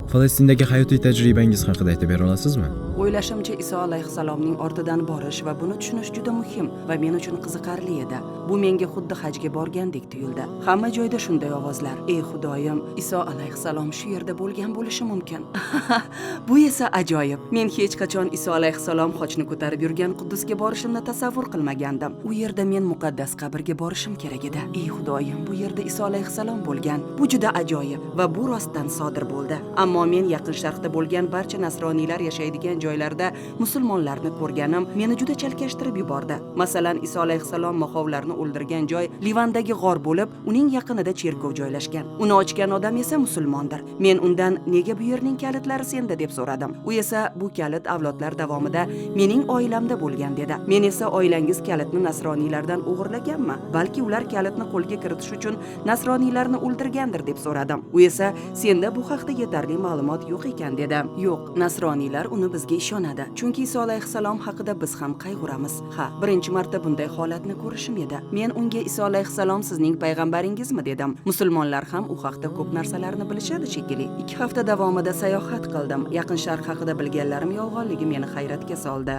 Falastindagi hayotiy tajribangiz haqida aytib bera olasizmi? O'ylashimcha, Iso alayhissalomning ortidan borish va buni tushunish juda muhim va men uchun qiziqarli edi. Bu menga xuddi hajga borgandek tuyuldi. Hamma joyda shunday ovozlar: "Ey Xudoyim, Iso alayhissalom shu yerda bo'lgan bo'lishi mumkin." Bu esa ajoyib. Men hech qachon Iso alayhissalom xochni ko'tarib yurgan Quddusga borishimni tasavvur qilmagandim. U yerda men muqaddas qabrga borishim kerak edi. Ey Xudoyim, bu yerda Iso alayhissalom bo'lgan. Bu juda ajoyib va bu rostdan sodir bo'ldi. Ammo men Yaqin Sharqda bo'lgan barcha nasroniylar yashaydigan joylarda musulmonlarni ko'rganim meni juda chalkashtirib yubordi. Masalan, Iso alayhissalom moxovlarni o'ldirgan joy Livandagi g'or bo'lib, uning yaqinida cherkov joylashgan. Uni ochgan odam esa musulmondir. Men undan nega bu yerning kalitlari senda deb so'radim. U esa bu kalit avlodlar davomida mening oilamda bo'lgan dedi. Men esa oilangiz kalitni nasroniylardan o'g'irlaganmi? Balki ular kalitni qo'lga kiritish uchun nasroniylarni o'ldirgandir deb so'radim. U esa senda bu haqda yetarli ma'lumot yo'q ekan dedi. Yo'q, nasroniylar uni bizga ishonadi. Chunki Iso alayhissalom haqida biz ham qayg'uramiz. Ha, birinchi marta bunday holatni ko'rishim edi. Men unga Iso alayhissalom sizning payg'ambaringizmi dedim. Musulmonlar ham u haqda ko'p narsalarni bilishadi shekilli. 2 hafta davomida sayohat qildim. Yaqin Sharq haqida bilganlarim yolg'onligi meni hayratga soldi.